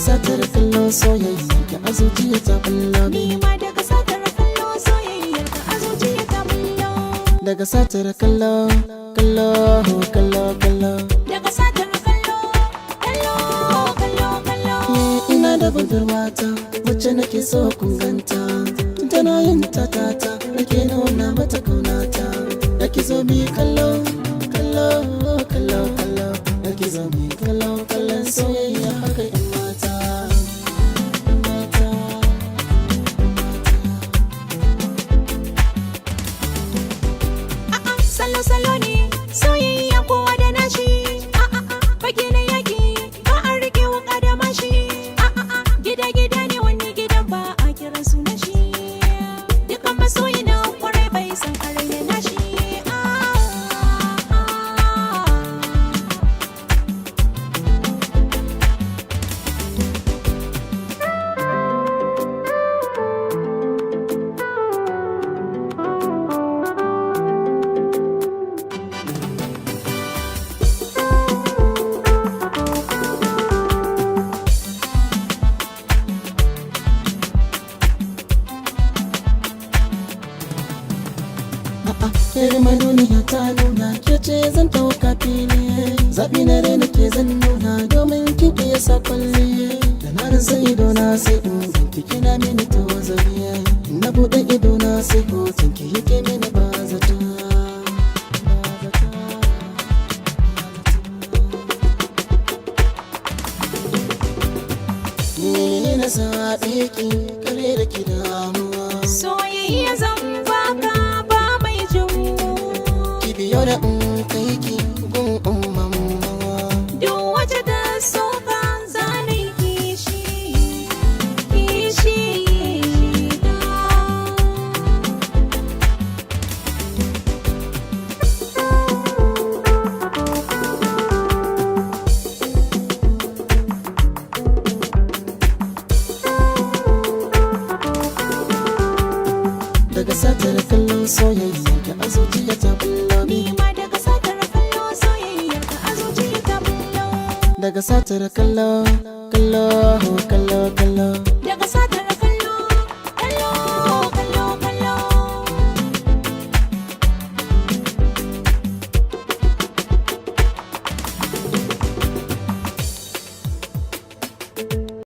Satar kallo soyayya ki a zuciya ta bullo. Ni ma daga satar kallo soyayyar ka a zuciya ta bullo. Daga satar kallo, kallo, kallo, kallo. Daga satar kallo, kallo, kallo, kallo. Ni ina da budurwata wacce nake so kun ganta. Tun tana yin tatata nake nuna mata kaunata. Nake zo mi kallo, kallo, kallo, kallo. Nake zo mi kallo, kallon soyayya haka in mata. Mata. A'a, salo salo ne soyayya kowa da nashi. A'a, fage na yaki ba a rike wuka da mashi. A'a, gida gida ne, wani gidan ba a kiran sunan shi. Dukan masoyi na kwarai bai san a raina nashi. A'a. A'a, yar manuniya ta nuna ke ce zan ɗauka fili. Zaɓi na rai nake zan nuna domin kin iya sa kwalli. Da na rinsa ido na sai in ganki kina mini ta wazari. Na buɗe ido na sai hoton ki yake mini ba zata. Ba zata. Ni ne na zaɓe ki kare da ki damuwa. Soyayya zan baka ba mai jin. Ki biyo da in kai ki gun umman mawa. Duk wacce ta soka zane kishi, kishi na. Daga satar kallon soyayya ki a zuciya ta bullo. Ni ma daga satar kallo soyayyar ka a zuciya ta bullo. Daga satar kallo, kallo, kallo, kallo.